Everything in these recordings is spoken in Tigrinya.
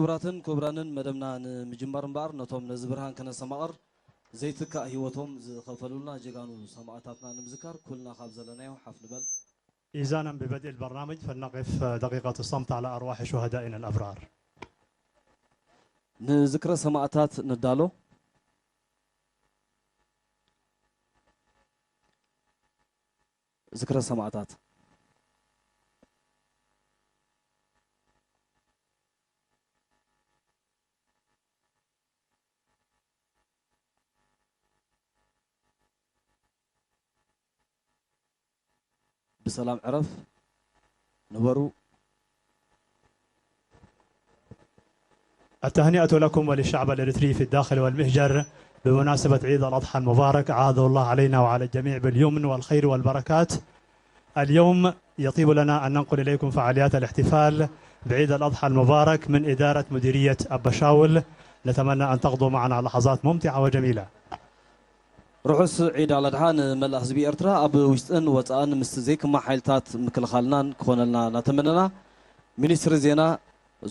ክቡራትን ክቡራንን፣ መደብና ንምጅማር እምበኣር፣ ነቶም ነዚ ብርሃን ከነስተማቕር ዘይትካእ ህይወቶም ዝኸፈሉልና ጀጋኑ ሰማእታትና ንምዝካር ኩልና ካብ ዘለናዮ ሓፍ ንበል። إذانا ببدء البرنامج فلنقف دقيقة الصمت على أرواح شهدائنا الأبرار. ንዝክረ ሰማእታት ንዳሎ። ዝክረ ሰማእታት። ብሰላም ዕረፍ ንበሩ። التهنئة لكم وللشعب الإريتري في الداخل والمهجر بمناسبة عيد الأضحى المبارك، أعاده الله علينا وعلى الجميع باليمن والخير والبركات. اليوم يطيب لنا أن ننقل إليكم فعاليات الاحتفال بعيد الأضحى المبارك من إدارة مديرية أبا شاول. نتمنى أن تقضوا معنا لحظات ممتعة وجميلة. ርሑስ ዒድ ኣልኣድሓ ንመላእ ህዝቢ ኤርትራ፣ ኣብ ውሽጥን ወጻእን ምስቲ ዘይክማ ሓይልታት ምክልኻልናን ክኾነልና እናተመነና፣ ሚኒስትሪ ዜና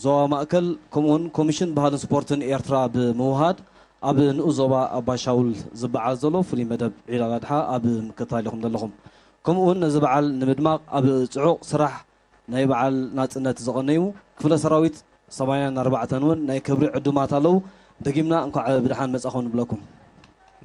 ዞባ ማእከል ከምኡውን ኮሚሽን ባህልን ስፖርትን ኤርትራ ብምውሃድ፣ ኣብ ንኡስ ዞባ ኣባሻውል ዝበዓል ዘሎ ፍሉይ መደብ ዒድ ኣልኣድሓ ኣብ ምክትታል ኢኹም ዘለኹም። ከምኡውን ነዚ በዓል ንምድማቕ ኣብ ጽዑቕ ስራሕ ናይ በዓል ናጽነት ዘቐነዩ ክፍለ ሰራዊት ሰማንያን ኣርባዕተን እውን ናይ ክብሪ ዕዱማት ኣለዉ። ደጊምና እንኳዕ ብደሓን መጻኹም ንብለኩም።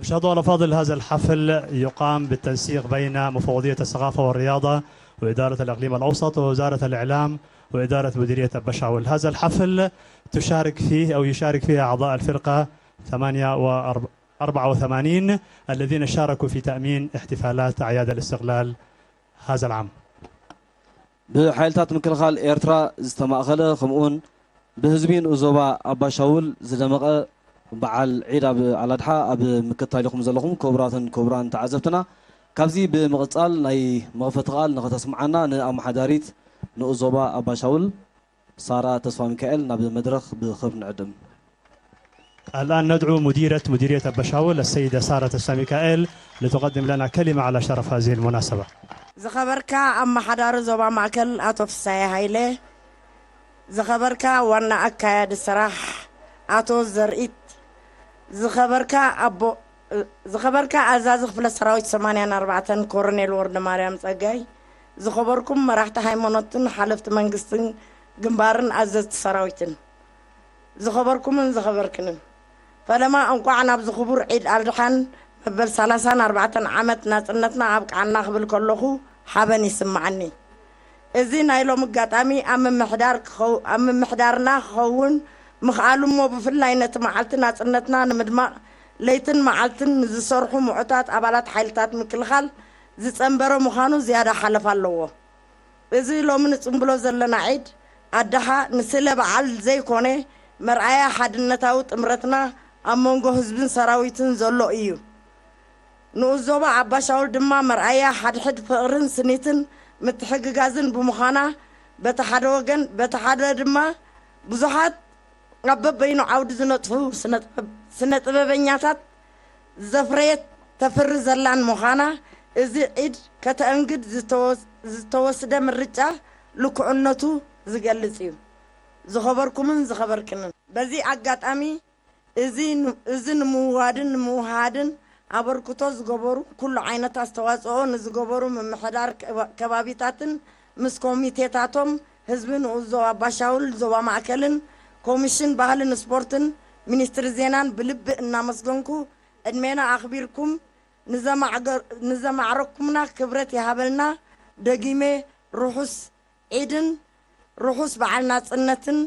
مشاهدونا الأفاضل، هذا الحفل يقام بالتنسيق بين مفوضية الثقافة والرياضة وإدارة الإقليم الأوسط ووزارة الإعلام وإدارة مديرية أبا شاول. هذا الحفل تشارك فيه أو يشارك فيه أعضاء الفرقة ثمانية وأربعة وثمانين الذين شاركوا في تأمين احتفالات أعياد الاستقلال هذا العام. ብሓይልታት ምክልኻል ኤርትራ ዝተማእኸለ፣ ከምኡውን ብህዝቢ ንኡስ ዞባ ኣባሻውል ዝደመቐ በዓል ዒድ ኣብ ኣላድሓ ኣብ ምክትታል ኢኹም ዘለኹም ክቡራትን ክቡራን ተዓዘብትና። ካብዚ ብምቕጻል ናይ መኽፈቲ ቃል ንኸተስምዓና ንኣመሓዳሪት ንኡስ ዞባ ኣባሻውል ሳራ ተስፋ ሚካኤል ናብ መድረኽ ብኽብሪ ንዕድም። الآن ندعو مديرة مديرية أبا شاول السيدة سارة تسفى ميكائيل لتقدم لنا كلمة على شرف هذه المناسبة. ዝኸበርካ ኣመሓዳሪ ዞባ ማእከል ኣቶ ፍሳየ ሃይለ፣ ዝኸበርካ ዋና ኣካያዲ ስራሕ ኣቶ ዘርኢት፣ ዝኸበርካ ኣቦ-፣ ዝኸበርካ ኣዛዚ ክፍለ ሰራዊት ሰማንያን ኣርባዕተን ኮረኔል ወርደ ማርያም ጸጋይ፣ ዝኸበርኩም መራሕቲ ሃይማኖትን ሓለፍቲ መንግስትን ግንባርን ኣዘዝቲ ሰራዊትን፣ ዝኸበርኩምን ዝኸበርክንን፣ ፈለማ እንቋዕ ናብዚ ክቡር ዒድ ኣልድሓን መበል ሰላሳን ኣርባዕተን ዓመት ናጽነትና ኣብቅዓና ክብል ከለኹ ሓበን ይስምዓኒ። እዚ ናይ ሎሚ ኣጋጣሚ ኣብ ምምሕዳር ክኸው-፣ ኣብ ምምሕዳርና ክኸውን ምኽኣሉ እሞ ብፍላይ ነቲ መዓልቲ ናጽነትና ንምድማቕ ለይትን መዓልትን ንዝሰርሑ ምዑታት ኣባላት ሓይልታት ምክልኻል ዝጸንበረ ምዃኑ ዝያዳ ሓለፋ ኣለዎ። እዚ ሎሚ ንጽንብሎ ዘለና ዒድ ኣድሓ ንስለ በዓል ዘይኮነ፣ መርኣያ ሓድነታዊ ጥምረትና ኣብ መንጎ ህዝብን ሰራዊትን ዘሎ እዩ። ንኡስ ዞባ ኣባሻውል ድማ መርኣያ ሓድሕድ ፍቕርን ስኒትን ምትሕግጋዝን ብምዃና፣ በቲ ሓደ ወገን፣ በቲ ሓደ ድማ ብዙሓት ኣብ በበይኑ ዓውዲ ዝነጥፉ ስነ-ጥበብ-፣ ስነ-ጥበበኛታት ዘፍረየት ተፍሪ ዘላን ምዃና፣ እዚ ዒድ ከተአንግድ ዝተወስ-፣ ዝተወስደ ምርጫ ልክዕነቱ ዝገልጽ እዩ። ዝኸበርኩምን ዝኸበርክንን፣ በዚ ኣጋጣሚ እዚ ን-፣ እዚ ንምውዋድን ንምውሃድን ኣበርክቶ ዝገበሩ፣ ኩሉ ዓይነት ኣስተዋጽኦ ንዝገበሩ ምምሕዳር ከባ-፣ ከባቢታትን ምስ ኮሚቴታቶም፣ ህዝቢ ንኡስ ዞባ ኣባሻውል፣ ዞባ ማእከልን፣ ኮሚሽን ባህልን ስፖርትን፣ ሚኒስትሪ ዜናን ብልቢ እናመስገንኩ፣ ዕድሜና ኣኽቢርኩም ንዘማዕገ-፣ ንዘማዕረኩምና ክብረት ይሃበልና። ደጊመ ርሑስ ዒድን ርሑስ በዓል ናጽነትን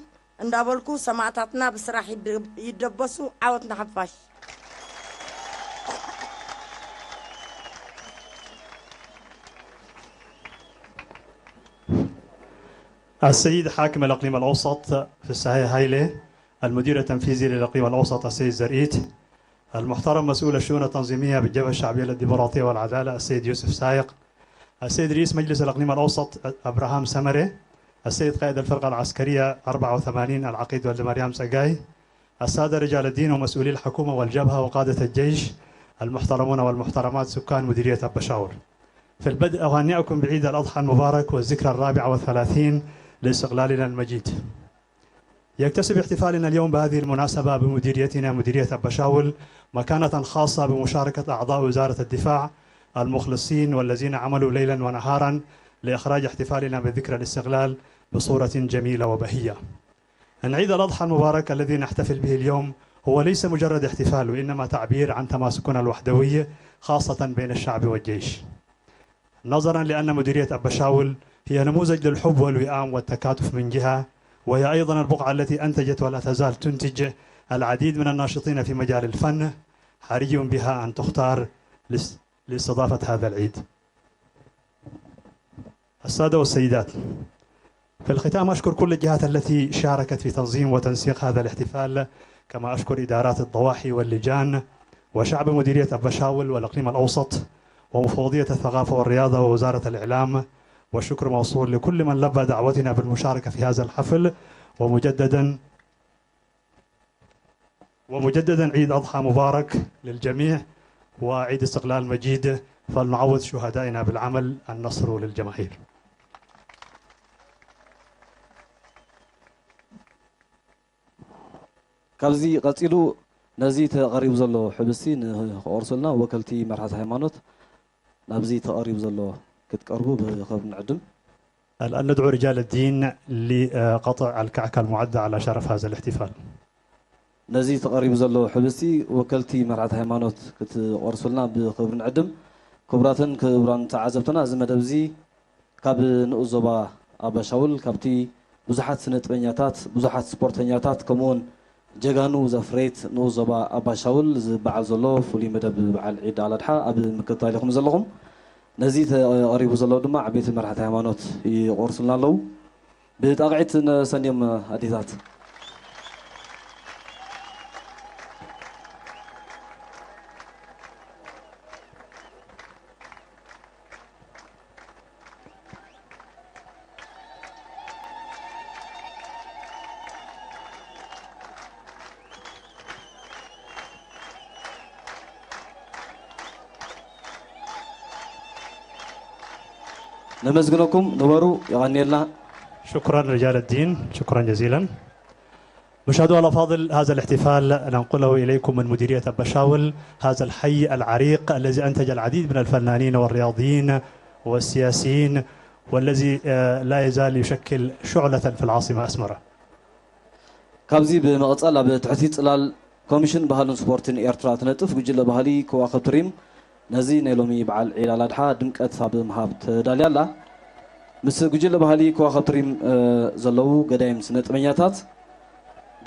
እንዳበልኩ፣ ሰማእታትና ብስራሕ ይድ-፣ ይደበሱ። ዓወት ንሓፋሽ። السيد حاكم الإقليم الأوسط فساهي هايلي، المدير التنفيذي للإقليم الأوسط السيد زرقيت، المحترم مسؤول الشؤون التنظيمية بالجبهة الشعبية للديمقراطية والعدالة السيد يوسف سايق، السيد رئيس مجلس الإقليم الأوسط أبراهام سمرة، السيد قائد الفرقة العسكرية أربعة وثمانين العقيد ولد مريم سقاي، السادة رجال الدين ومسؤولي الحكومة والجبهة وقادة الجيش، المحترمون والمحترمات سكان مديرية أبا شاور. في البدء أهنئكم بعيد الأضحى المبارك والذكرى الرابعة والثلاثين لاستقلالنا المجيد. يكتسب احتفالنا اليوم بهذه المناسبة بمديريتنا مديرية أبا شاول مكانة خاصة بمشاركة أعضاء وزارة الدفاع المخلصين والذين عملوا ليلا ونهارا لإخراج احتفالنا بذكرى الاستقلال بصورة جميلة وبهية. أن عيد الأضحى المبارك الذي نحتفل به اليوم هو ليس مجرد احتفال، وإنما تعبير عن تماسكنا الوحدوي، خاصة بين الشعب والجيش. نظرا لأن مديرية أبا شاول هي نموذج للحب والوئام والتكاتف من جهة، وهي أيضا البقعة التي أنتجت ولا تزال تنتج العديد من الناشطين في مجال الفن، حري بها أن تختار لاس-، لاستضافة هذا العيد. السادة والسيدات، في الختام أشكر كل الجهات التي شاركت في تنظيم وتنسيق هذا الاحتفال، كما أشكر إدارات الضواحي واللجان وشعب مديرية أبا شاول والإقليم الأوسط ومفوضية الثقافة والرياضة ووزارة الإعلام، والشكر موصول لكل من لبى دعوتنا بالمشاركة في هذا الحفل. ومجددا ومجددا عيد أضحى مبارك للجميع، وعيد استقلال مجيد، فلنعوض شهدائنا بالعمل، النصر للجماهير. ካብዚ ቀፂሉ ነዚ ተቐሪቡ ዘሎ ሕብስቲ ንክቆርሱልና ወከልቲ መርሓት ሃይማኖት ናብዚ ተቐሪቡ ዘሎ ክትቀርቡ ብኽብሪ ንዕድም። الآن ندعو رجال الدين لقطع الكعكة المعدة على شرف هذا الاحتفال. ነዚ ተቐሪቡ ዘሎ ሕብስቲ ወከልቲ መርሓት ሃይማኖት ክትቆርሱልና ብኽብሪ ንዕድም። ክቡራትን ክቡራን ተዓዘብትና፣ እዚ መደብ እዚ ካብ ንኡስ ዞባ ኣባሻውል፣ ካብቲ ብዙሓት ስነ ጥበኛታት፣ ብዙሓት ስፖርተኛታት፣ ከምኡውን ጀጋኑ ዘፍረየት ንኡስ ዞባ ኣባሻውል ዝበዓል ዘሎ ፍሉይ መደብ በዓል ዒድ ኣልኣድሓ ኣብ ምክትታል ኢኹም ዘለኹም። ነዚ ተቐሪቡ ዘሎ ድማ ዓበይቲ መራሕቲ ሃይማኖት ይቆርሱልና ኣለዉ። ብጣቕዒት ነሰንዮም ኣዴታት። ነመስግነኩም፣ ንበሩ፣ የቐንየልና። شكرا رجال الدين، شكرا جزيلا. مشاهدونا الأفاضل، هذا الاحتفال ننقله إليكم من مديرية أبا شاول، هذا الحي العريق الذي أنتج العديد من الفنانين والرياضيين والسياسيين، والذي، آه، لا يزال يشكل شعلة في العاصمة أسمرة. ካብዚ ብምቕጻል ኣብ ትሕቲ ጽላል ኮሚሽን ባህልን ስፖርትን ኤርትራ ትነጥፍ ጉጅለ ባህሊ ከዋኽብቲ ሪም ነዚ ናይ ሎሚ በዓል ዒድ ኣልኣድሓ ድምቀት ኣብ ምሃብ ተዳልያ ኣላ። ምስ ጉጅለ ባህሊ ከዋኽብቲ ሪም፣ እ፣ ዘለዉ ገዳይም ስነ ጥበኛታት፣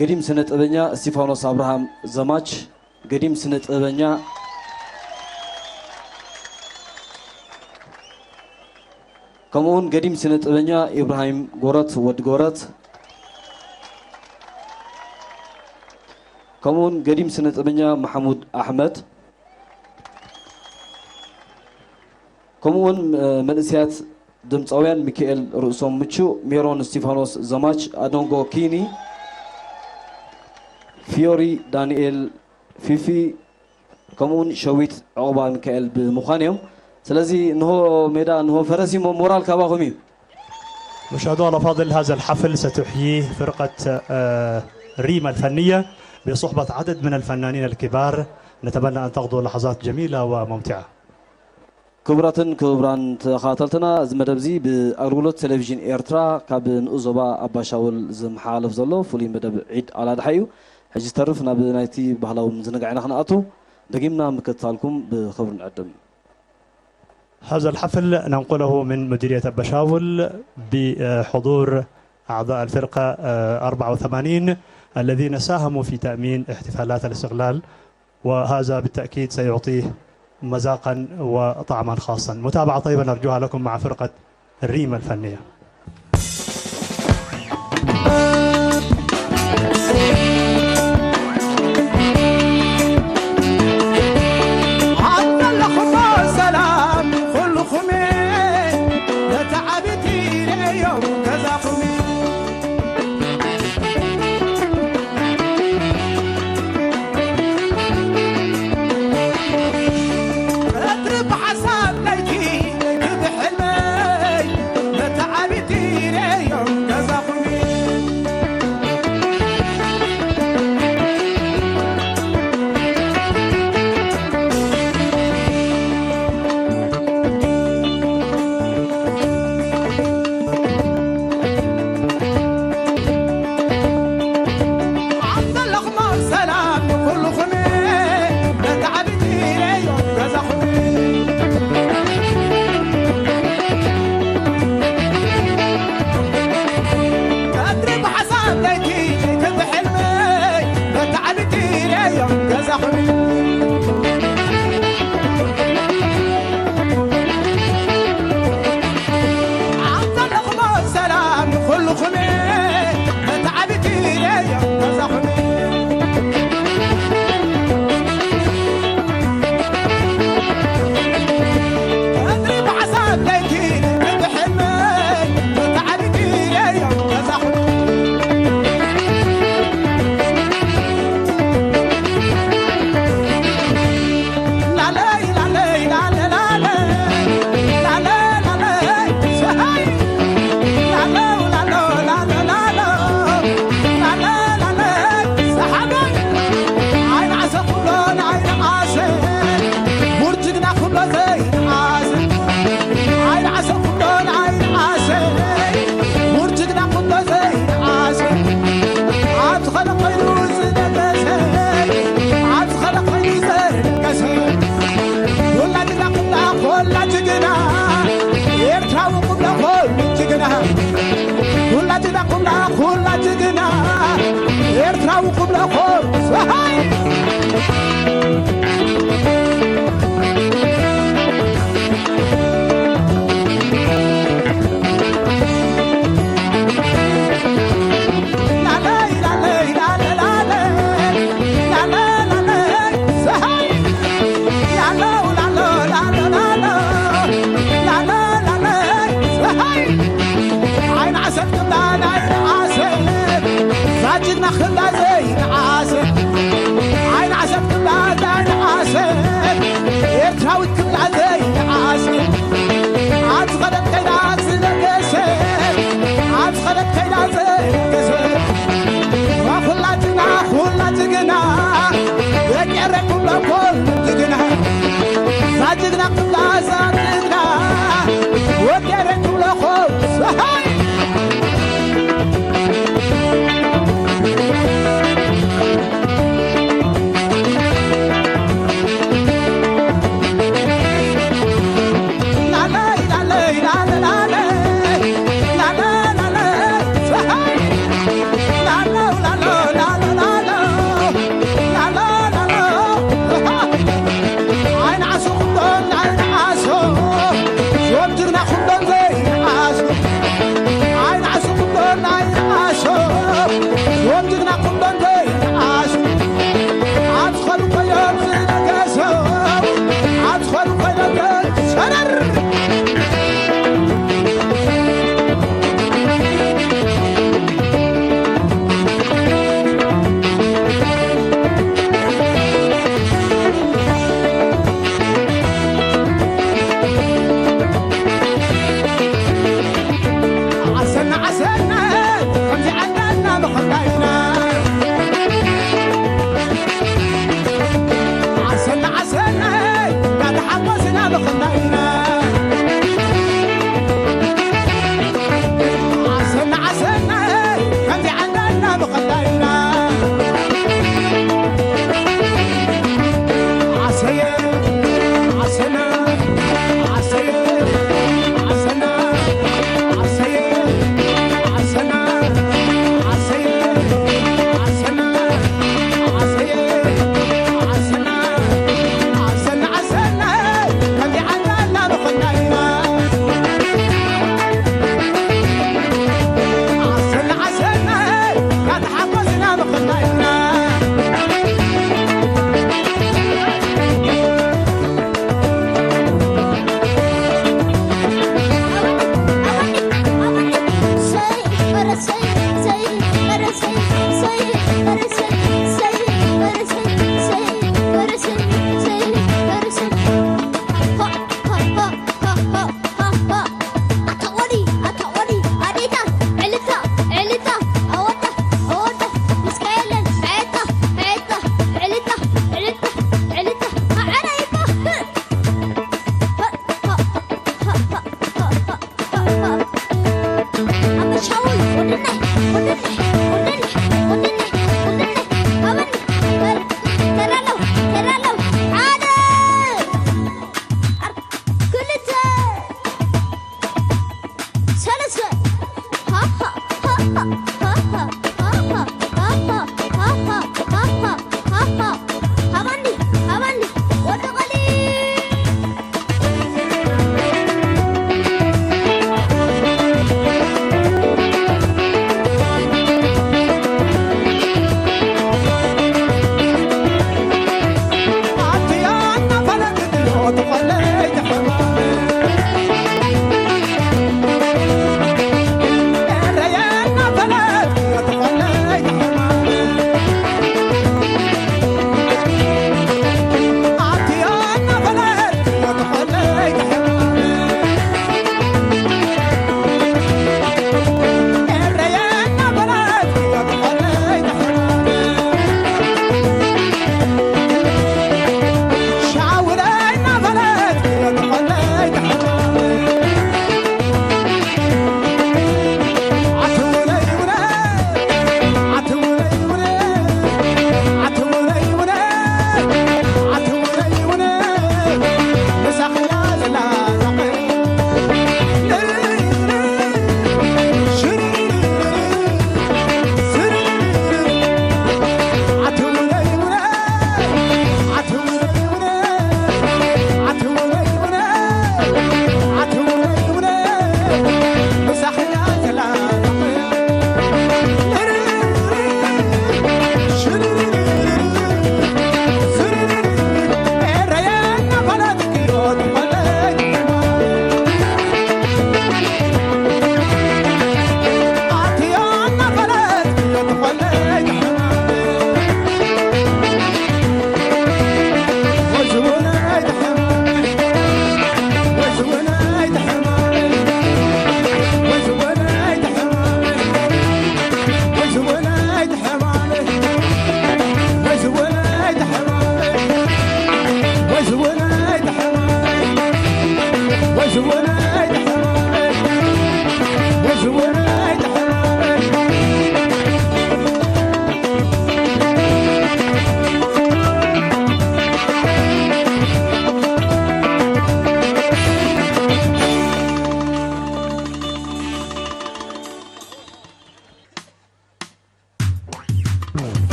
ገዲም ስነ ጥበኛ እስቲፋኖስ ኣብርሃም ዘማች፣ ገዲም ስነ ጥበበኛ፣ ከምኡውን ገዲም ስነ ጥበበኛ ኢብራሂም ጎረት፣ ወዲ ጎረት፣ ከምኡውን ገዲም ስነ ጥበበኛ ማሕሙድ ኣሕመድ፣ ከምኡውን፣ እ፣ መንእሰያት ድምፃውያን ሚካኤል ርእሶም ምቹ፣ ሜሮን እስቲፋኖስ ዘማች፣ ኣዶንጎ ኪኒ፣ ፊዮሪ ዳንኤል፣ ፊፊ፣ ከምኡውን ሸዊት ዕቑባ ሚካኤል ብምዃን እዮም። ስለዚ እንሆ ሜዳ፣ እንሆ ፈረስ እዩ፣ ሞራል ካባኹም እዩ። مشاهدونا الأفاضل، هذا الحفل ستحييه فرقة، آه، ريما الفنية بصحبة عدد من الفنانين الكبار. نتمنى أن تقضوا لحظات جميلة وممتعة. ክቡራትን ክቡራን ተኸታተልትና፣ እዚ መደብ እዚ ብኣገልግሎት ቴሌቪዥን ኤርትራ ካብ ንኡስ ዞባ ኣባሻውል ዝመሓላለፍ ዘሎ ፍሉይ መደብ ዒድ ኣልኣድሓ እዩ። ሕጂ ዝተርፍ ናብ ናይቲ ባህላዊ ምዝንጋዕ ኢና ክንኣቱ። ደጊምና ምክትታልኩም ብኽብሪ ንዕድም። هذا الحفل ننقله من مديرية أبا شاول بحضور أعضاء الفرقة، آه، أربعة وثمانين الذين ساهموا في تأمين احتفالات الاستقلال، وهذا بالتأكيد سيعطيه مذاقا وطعما خاصا. متابعة طيبة نرجوها لكم مع فرقة الريمة الفنية. ኣብ ዘለኹሞ ሰላም ኩልኹም ነቲ ዓቢ ትርእዮ ገዛኹም። ቀትሪ ብሓሳብ ለይቲ ለይቲ ብሕልመይ ነቲ ዓቢ ኣብ ዘለኹሞ ሰላም ንኹልኹም፣ ነቲ ዓቢቲ ኢለዮ ገዛኹም። ቀትሪ ብዓሳብ ለይቲ ብሕልመይ፣ ነቲ ዓቢቲ ኢለዮ ገዛኹም። ላለይ ላለይ ላለ ላለ ላለ ላለ ሰሃይ ላለ ላለ ላለ ላለ ላለ ላለ ሰሃይ ኣይንዓሰ ኩሎ ኣይንዓሰ ሙር ጅግና ኩሎ ዘይንዓሰ ኣይንዓሰ ኩሎ ኣይንዓሰ ሙር ጅግና ኩሎ ዘይንዓሰ ኣብ ዝኸደ ኮይኑ ዝነገሰ ኣብ ዝኸደ ኮይኑ ዘነገሰ ኩላ ጅግና ኩላ ኩላ ጅግና ኤርትራዊ ኩላ ኩሉ ጅግና ኩላ ጅግና ኩላ ኩላ ጅግና ኤርትራዊ ኩላ ኩሉ ሰሃይ ጅግና ክብላ ዘይንዓሰ ኣይንዓሰት ክብላ ዘይንዓሰ ኤርትራዊት ክብላ ዘይንዓሰ ኣብ ዝኸደት ከይዳ ዝነገሰ ኣብ ዝኸደት ከይዳ ዝነገሰ ኩላትና ኩላትግና ደቂ ኤረ ኩሎ ኮል ጅግና ዛጅግና ክብላ ዛጅግና ወዲ ኤረ ኩሎ ኮል ሰሃይ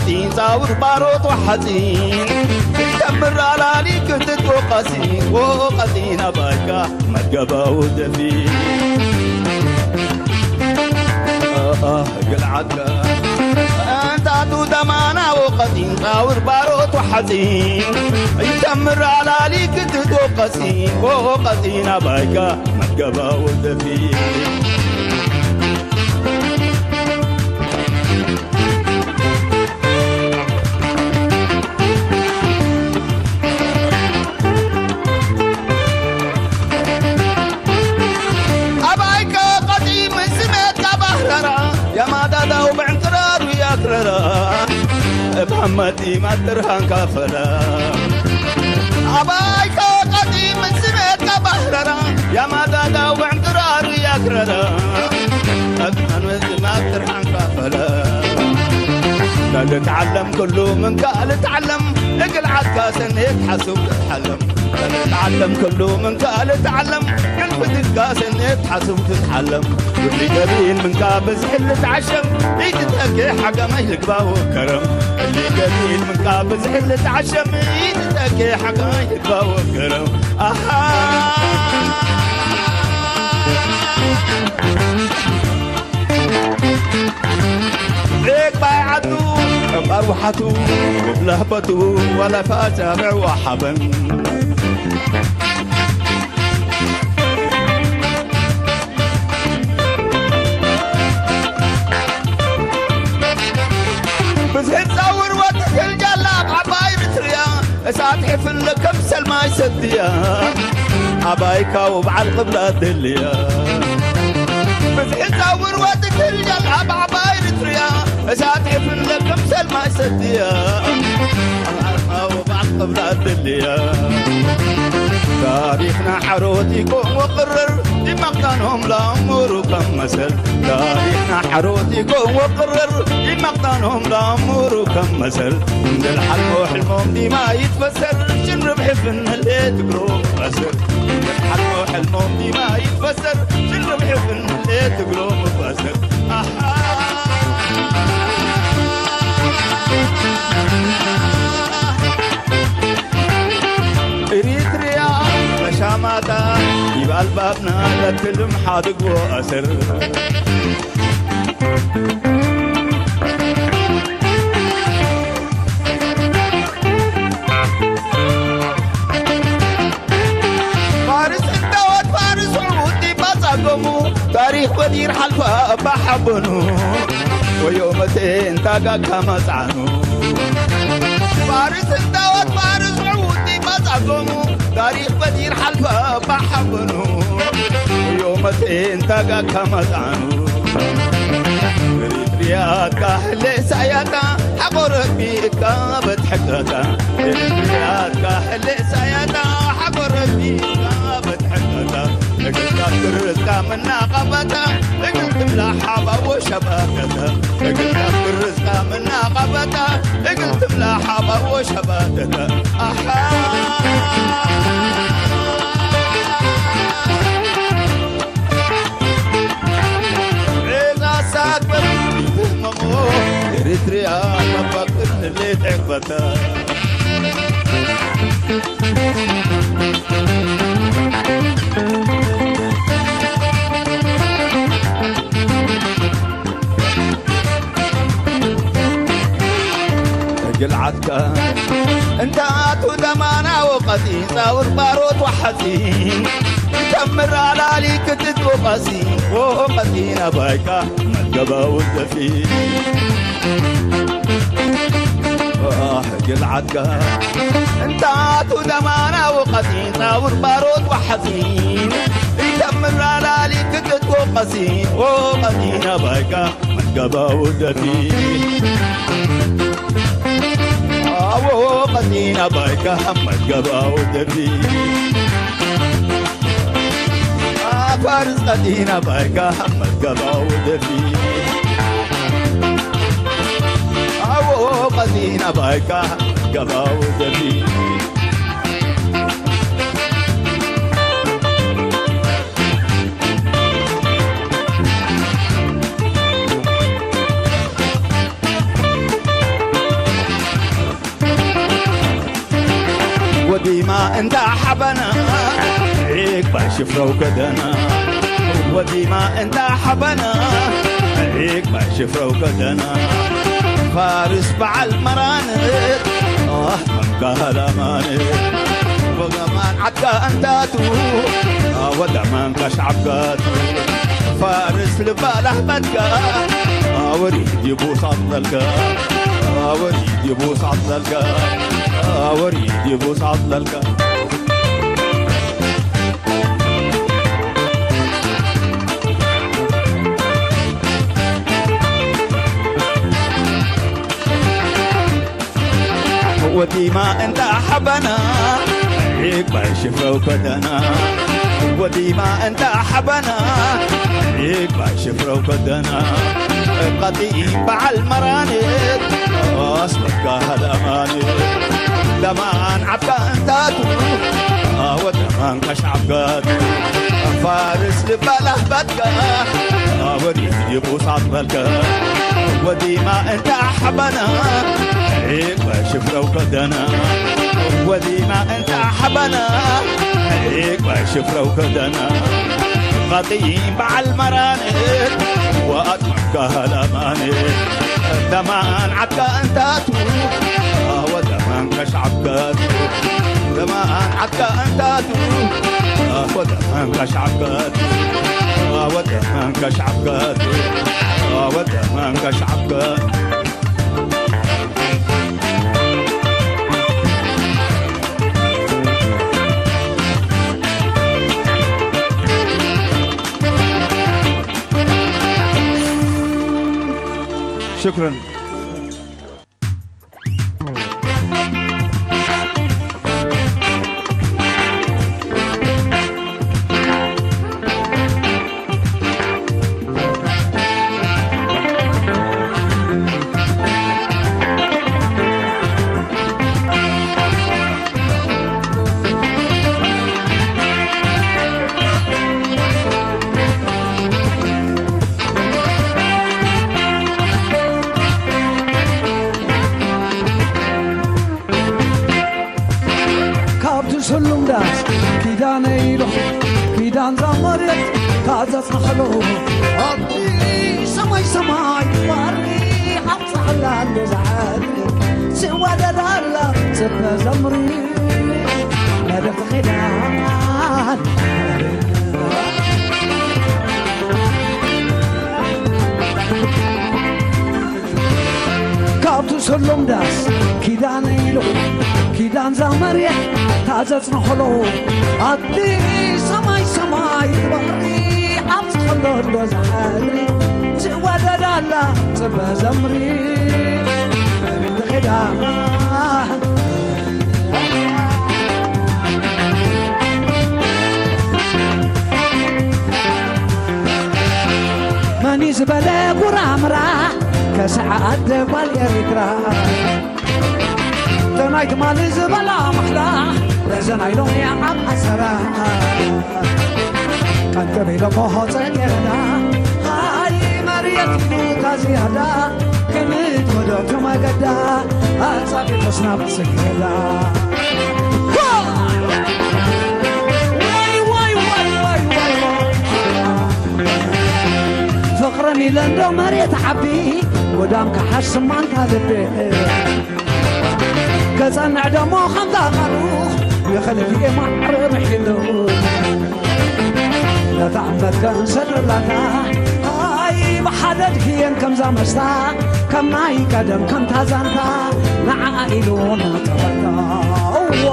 ጻውር ባሮት ወሓጺን፣ ተምር ኣላሊ ክትት ወቀሲ፣ ወቀሲን ኣባይካ መገባው ደፊ። ኣህ፣ ግልዓትካ እንታቱ ደማና ወቀሲን፣ ጻውር ባሮት ወሓጺን፣ ይተምር ኣላሊ ክትት ወቀሲ፣ ወቀሲን ኣባይካ መገባው ደፊ። ኣባይከ ቀጢ ምስሜትካ ባህረራ፣ የማዳዳው ብዕንቅራሩ ያክረራ፣ እብ ሃመቲ ማጥርሃንካ ፈላ። ኣባይከ ቀጢ ምስሜትካ ባህረራ፣ የማዳዳው ብዕንቅራሩ ያክረራ፣ እብ ሃመቲ ማጥርሃንካ ፈላ። ካልእ ተዓለም ኩሉ ምን ካልእ ተዓለም፣ እግል ዓድካ ሰኔት ሓሱብ ትትሓለም። ካልእ ተዓለም ኩሉ ምን ካልእ ተዓለም፣ ግን ፍትካ ሰኔት ሓሱብ ትትሓለም። ኩሉ ገቢን ምንካ ብዝሒ ልትዓሸም፣ ኢትተኬ ሓጋማይ ልግባ ወከረም። ኩሉ ገቢን ምንካ ብዝሒ ልትዓሸም፣ ኢትተኬ ሓጋማይ ልግባ ወከረም። ኣሃ። ዒቅ ባይ ዓዱ፣ እምባር ውሓቱ፣ ውብ ለህበቱ፣ ወለፋ ጃምዕ ወሓበን። ብዝሒ ጸውር ወዲ ትልጃላ ኣብ ዓባይ ርትርያ፣ እሳት ሕፍለ ከም ሰልማይ ሰትያ፣ ኣባይካ ወበዓል ቅብላ ድልያ። ብዝሒ ጸውር ወዲ ትልጃላ ኣብ ዓባይ ርትርያ፣ እሳት ሕፍለ ከም ሰልማይ ሰትያ፣ ኣባይካ ወበዓል ቅብላ ድልያ። ታሪኽና ሓሮት ይኮን ወቅርር፣ ይመቕዳኖም ላሙሩ ከም መሰል። ታሪኽና ሓሮት ይኮን ወቅርር፣ ይመቕዳኖም ላሙሩ ከም መሰል። እንድል ሓልሞ ሕልሞም ዲማ ይትፈሰር፣ ሽን ርብሒ ፍንሌ ትግሮ መሰል። እንድል ሓልሞ ሕልሞም ዲማ ይትፈሰር፣ ሽን ርብሒ ፍንሌ ትግሮ መሰል። ኣሃ። ኤሪትርያ መሻማታ ይባል ባብና ለትልም ሓድግዎ ኣስር። ፋርስ እንዳወት ፋርስ ዕቡድ ዲባ ጻገሙ፣ ታሪኽ በዲር ሓልፋ እባ ሓበኑ፣ ወዮ መቴ እንታጋካ መጽዓኑ። ፋርስ እንዳወት ፋርስ ዕቡድ ዲባ ጻገሙ፣ ታሪኽ በዲር ሓልፋ እባ ሓበኑ፣ ወዮ መቴ እንታጋካ መጽዓኑ። ሪያካ ህሌ ሳያታ ሓቆረቢ እካ በትሕቀታ። ሪያካ ህሌ ሳያታ ሓቆረቢ እካ በትሕቀታ። እግልካ ክርዝካ ምናቐበታ፣ እግል ትብላ ሓባቦ ሸባከታ። እግልካ ክርዝካ ምናቐበታ፣ እግል ትብላ ሓባቦ ሸባከታ። ኣሓ። ዒዛ ሳግበር ይህመሞ ኤሪትሪያ ተፋቅር ንሌት ዕግበታ። ግልዓትካ እንታቱ ደማና ወቀጺ ጻውር ባሮት ወሓጺ ተምር ኣላሊ ክትት ወቀሲ ወቀጺ ናባይካ መገባው ደፊ። ኣህ ግልዓትካ እንታቱ ደማና ወቀጺ ጻውር ባሮት ወሓጺ ተምር ኣላሊ ክትት ወቀሲ ወቀጺ ናባይካ መገባው ደፊ። ኣዎ ቀጢና ባይካ መገባው ደፊ። ኣፋርስ ቀጢና ባይካ መገባው ደፊ። ኣዎ ቀጢና ባይካ መገባው ደፊ። ዲማ እንዳ ሓበና፣ ዒቅ ባይ ሽፍረው ከደና። ወዲማ እንዳ ሓበና፣ ዒቅ ባይ ሽፍረው ከደና። ፋርስ በዓል መራን፣ ኣህ፣ መንካ ሃላማን። ወገማን ዓድካ እንታቱ፣ ኣወዳማን ካሽዓብካቱ። ፋርስ ልባላህ በትካ፣ ኣወሪድ ይቡሳት በልካ። ኣወሪድ ይቡሳት በልካ። ኣወሪድ ይቡሳት በልካ። ወዲማ እንዳ ሓበና፣ ዒቅ ባይ ሽፍረው ከደና። ወዲማ እንዳ ሓበና፣ ዒቅ ባይ ሽፍረው ከደና። ቀጢ በዓል መራን፣ ኣስመካ ሃዳማን። ደማን ዓብካ እንታቱ፣ ኣወ ደማን ከሻብከት። ፋርስ ልባላህ በትካ፣ ኣወ ዲቡሳት በልካ። ወዲማ እንዳ ሓበና፣ ዒቅ ባይ ሽፍረው ከደና። ወዲማ እንዳ ሓበና፣ ዒቅ ባይ ሽፍረው ከደና። ቐጢ በዓል መራን፣ ወኣጥመካ ሃላማን። ደማን ዓድካ እንታቱ፣ ኣወ ደማን ከሻብከት። ደማን ዓድካ እንታቱ፣ ኣወ ደማን ከሻብከት። ኣወ ደማን ከሻብከት። ኣወ ደማን ከሻብከት። ሽክረን። ካብቲ ስሉም ዳስ ኪዳነይ ኢሉ ኪዳን ዛመርየት ታዘጽናሕሉ ኣብቲ ሰማይ ሰማይ ባሪ ኣብጽሓላ እንዶ ዝዓድሪ ዝወደዳላ ጽበ ዘምሪ መደብ ኪዳን ካብቲ ሰሎም ዳስ ኪዳን ኢሉ ኪዳን ዛመርየ ታዘጽንሕሎ ኣቲ ሰማይ ሰማይ ባሪ ኣብዚ ከሎ እንዶ ዝሓድሪ ዝወደዳላ ጽበ ዘምሪ ኺዳ መን እዩ ዝበለ ጉራምራ ከስዐ ኣደ ጓል ኤሪትራ ተናይ ትማሊ ዝበላ ማሕላ በዘ ናይ ሎሚ ኣብ ዓሰራ ቀንቅብ ኢሎሞ ሆፀ ገረዳ ሃይ መርየት ኢሉ ካዝያዳ ክንትወዶ ተመገዳ ኣጻፊ ተስናብ ስገዳ ፍቕረን ኢለ እንዶ መሬት ዓቢ ጎዳም ክሓስማ እንታ ልቤ ከጸንዕ ደሞ ከምዛ ቃሉ ንኽልቲኤ ማዕረ ምሒሉ ነታ እመት ከንሰድርላታ ኣይ ብሓደ ድህየን ከምዛ መስታ ከም ናይ ቀደም ከምታ ዛንታ ንዓኣ ኢሉ ናተበታ እዋ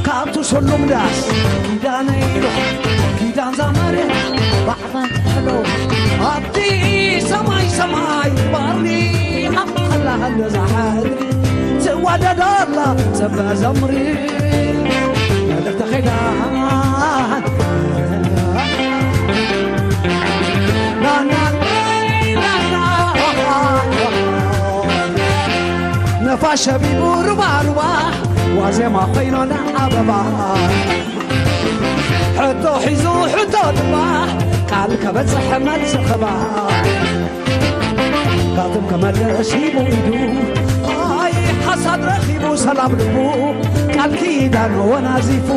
ካብቱ ሰሎም ዳስ ኪዳነ ኢሉ ኪዳን ዛመረ ባዕፋን ጥሕሎ ኣብቲ ሰማይ ሰማይ ባሪ ኣብ ኸላሃሎ ዝሓድሪ ዋደዳላ ጽበ ዘምሪ መልእኽቲ ኺዳን ናና ናና ነፋስ ሸቢቡ ሩባ ሩባ ዋዜማ ኾይኖና ኣበባ ሕቶ ሒዙ ሕቶ ድማ ቃል ከበጽሕ መልሲ ኽባ ካትም ከመለስ ሂቡ ኢዱ ኣይ ሓሳድ ረኺቡ ሰላም ልቡ ቃል ኪዳን ወናዚፉ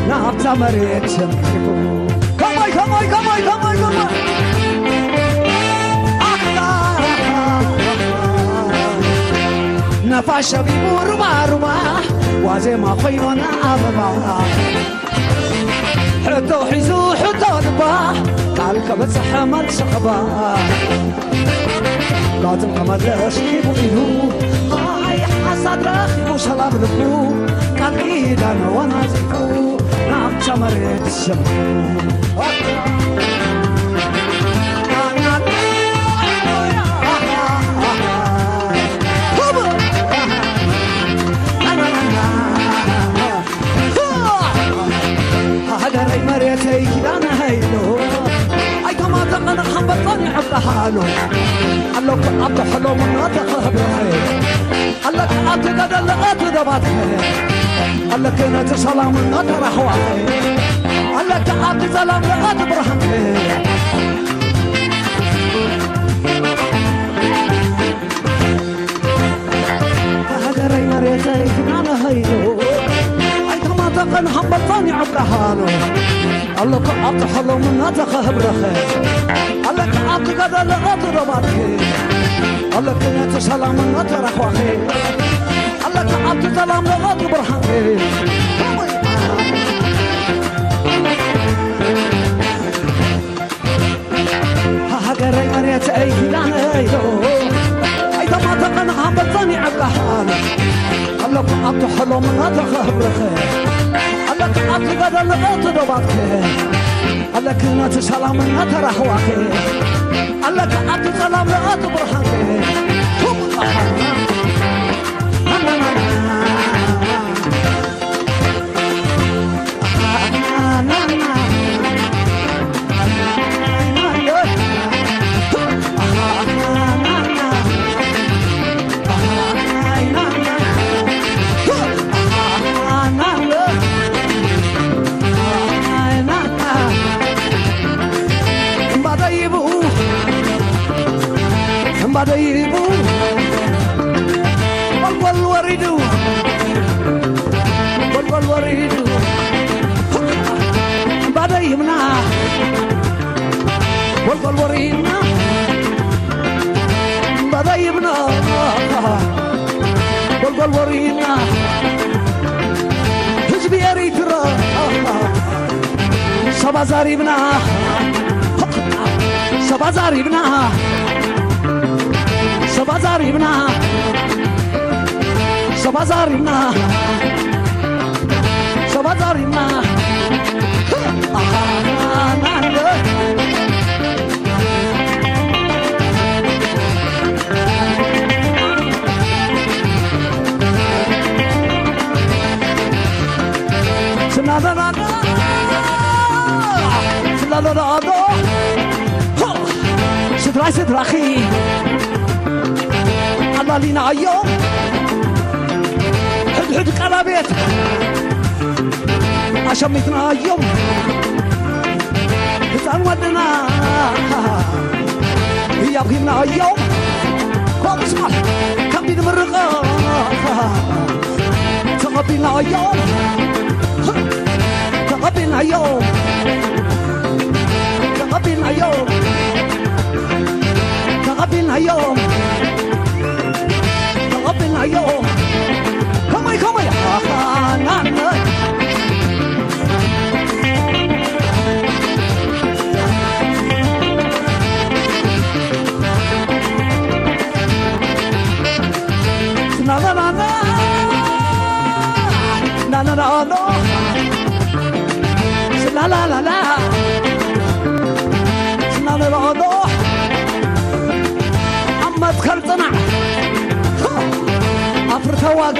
ናብታ መሬት ሰንኪፉ ከማይ ከማይ ከማይ ከማይ ከማይ ኣታ ነፋስ ሸቢቡ ሩባ ሩባ ዋዜማ ኮይኖና ኣበባ ሕቶ ሒዙ ሕቶ ልባ ቃል ከበጽሐ መልሲ ኽባ ላትን ከመለስ ሂቡ ኢሉ ኣይ ሓሳድ ረኺቡ ሰላም ልቡ ቃል ኪዳን ወናዚፉ ናብታ መሬት ሰንኪፉ ሃገረይ መሬተይ ኪዳነ ሃይሎ ኣይተማተቐን ሓንበጣን ይዕብጠሃሎ ኣለኩ ኣብ ተሕሎም እናተኸህብረኸ ኣለክ ኣብቲ ገደል ንቐት ደባትኸ ኣለክ ነቲ ሰላም እናተራሕዋኸ ኣለክ ኣብቲ ጸላም ንቐት ብርሃንከ ሃገረይ መሬተይ ኪዳነ ሃይሎ ኣይተማተቐን ሓንበጣን ይዕብረሃሎ ኣለኩ ኣብቲ ሕሎም እናተኸህብረኸ ኣለክ ኣብቲ ገደል ንቐት ደባትኸ ኣለክ ነቲ ሰላም እናተራሕዋኸ ኣለክ ኣብቲ ጸላም ንቐት ብርሃንከ ሃገረይ መሬተይ ኪዳነይ ዶ ኣይተማተቐን ኣንበጣን ይዕብላሃል ኣለኩ ኣብቲ ሕሎም እናተኸህብረኸ ኣለክ ኣብቲ ገደል ንቐት ደባትከ ኣለክ ነቲ ሰላም እናተራህዋኸ ኣለክ ኣብቲ ጸላም ንቐት ብርሃንከ እምባ ደይቡ እምባ ደይቡ ጎልጎል ወሪዱ ጎልጎል ወሪዱ እምባ ደይብና ጎልጎል ወሪድና እምባ ደይብና ጎልጎል ወሪድና ህዝቢ ኤሪትራ ሰባ ዛሪብና ሰባ ዛሪብና ሰባ ዛሪብና ሰባ ዛሪብና ሰባ ዛሪብና ስናናናና ስላሎናኣሎ ስድራይ ስድራኺ ኣላሊናዮ ሕድሕድ ቀላቤት ኣሸሚትናዮም ህፃን ወድና ህያብ ሂብናዮም ኮምስማ ከቢድ ምርቃ ተቐቢልናዮ ተቐቢልናዮ ተቐቢልናዮ ተቐቢልናዮ ተቐቢልናዮ ከመይ ከመይ ኣኻናነ ናናናና ናናናኖ ስላላላላ ስናነባኦዶ ኣብ መትከል ጽናዕ ኣፍርታ ዋጋ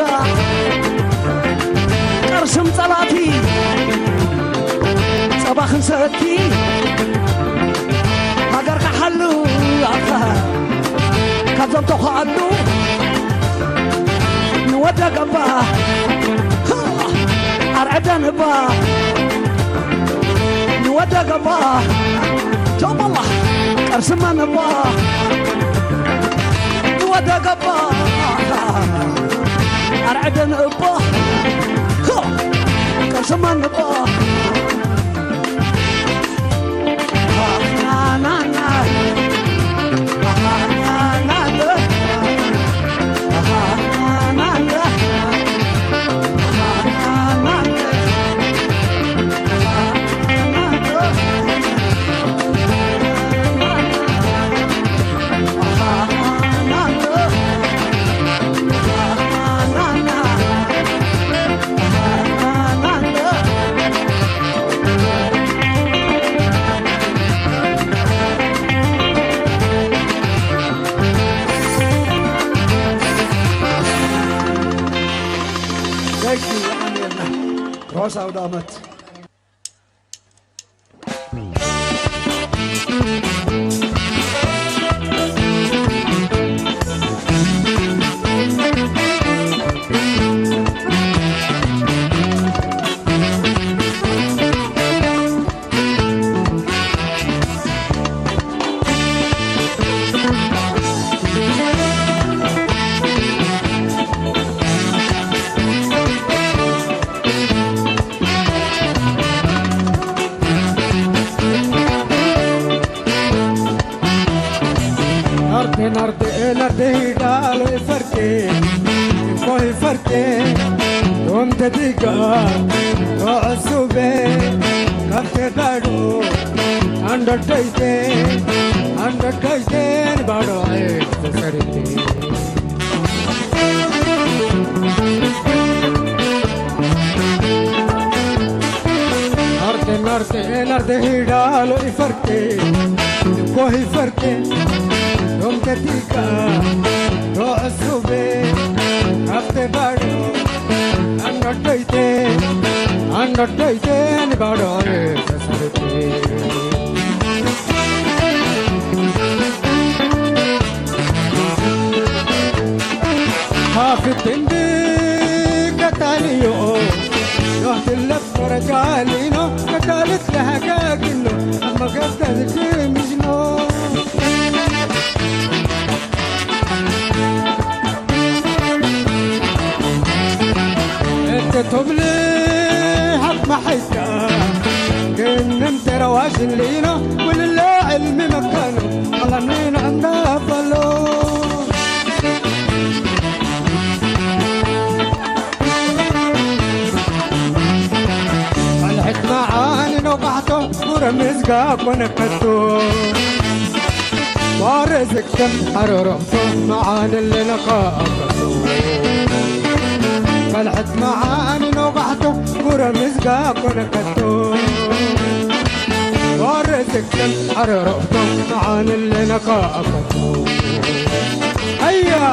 ቅርስም ጸላእቲ ጸባ ክንሰቲ ሃገርካ ሓሉ ኣኻ ካብዞም ተኸኣሉ ንወደ ገባ ኣርዕደን እባ ንወደ ገባ ጆባላ ቅርስመን እባ ንወደ ገባ ኣርዕደን እባ ቅርስመን እባ ሮስ ኣውደ ዓመት። Narte, narte, narte, dalo e farte, koi farte, dom te diga, to asube, kafte dalo, ando doite, ando doite, bado e sarite. Narte, narte, narte, hiralo ifarte, kohi farte, dom tetika, do asube, kafte bado, ando doite, ando doite, ni bado, eh, sasarite. Hafitindi kataniyo, yohtilaf korakalino, katalit lahagagino, amagabda zikimizno. Ente tobli hak mahayka, ginem terawajin lino, wulila ilmi makano, alamina anda falo. Malhit maani no kahto, pura mizga kone kato. Ware ziktem haroromto, maani lena ka akato. Malhit maani no kahto, pura mizga kone kato. Ware ziktem haroromto, maani lena ka akato. Hayya!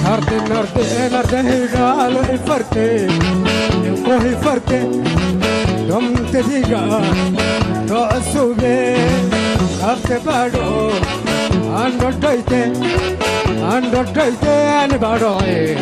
Narde, narde, narde, higalo ifarte, kohi farte, dom te diga, to asube, kafte bado, ando doite, ando doite, ani bado, eh.